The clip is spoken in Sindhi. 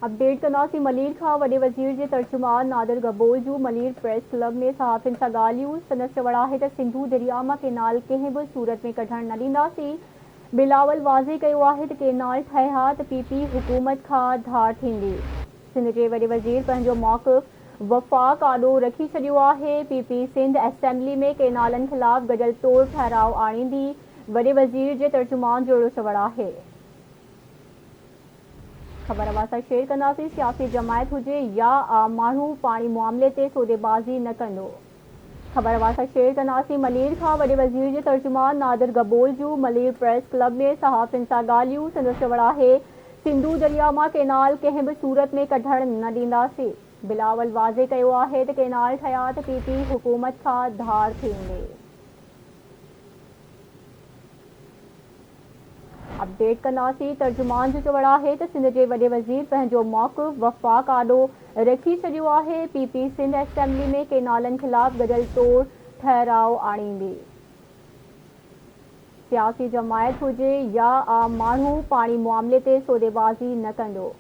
اپڊيٽ ڪنداسين ملير کان وڏي وزير جي ترجمان نادر گبول جون ملير پريس ڪلب ۾ صحافين سان ڳالهيون، سندس چوڻ آهي ته سنڌو درياء مان ڪينال ڪنهن به صورت ۾ ڪڍڻ نه ڏينداسين، بلاول واضح ڪيو آهي ته ڪينال ٺهيا ته پي پي حڪومت کان ڌار ٿيندي، سنڌ جي وڏي وزير پنهنجو موقف وفاق آڏو رکي ڇڏيو آهي، پي پي سنڌ اسيمبلي ۾ ڪينالن خلاف گڏيل طور ٺهراء آڻيندي، وڏي وزير جي ترجمان جو اهڙو چوڻ آهي. خبر اوهان سان شيئر ڪنداسين، سياسي جماعت هجي يا عام ماڻهو پاڻي معاملي تي سوديبازي نه ڪندو. خبر اوهان سان شيئر ڪنداسين، ملير کان وڏي وزير جي ترجمان نادر گبول جون ملير پريس ڪلب ۾ صحافين سان ڳالهيون، سندس چوڻ آهي سنڌو درياء مان ڪينال ڪنهن به صورت ۾ ڪڍڻ نه ڏينداسين، بلاول واضح ڪيو آهي ته ڪينال ٺهيا ته پي پي حڪومت کان ڌار ٿيندي. اپڊيٽ ڪنداسين، ترجمان جو چوڻ آهي ته سنڌ جي وڏي وزير پنهنجو موقف وفاق آڏو رکي ڇڏيو آهي، پي پي سنڌ اسيمبلي ۾ ڪينالن خلاف گڏيل طور ٺهراء آڻيندي. سياسي جماعت هجي يا عام ماڻهو پاڻي معاملي تي سوديبازي نه ڪندو.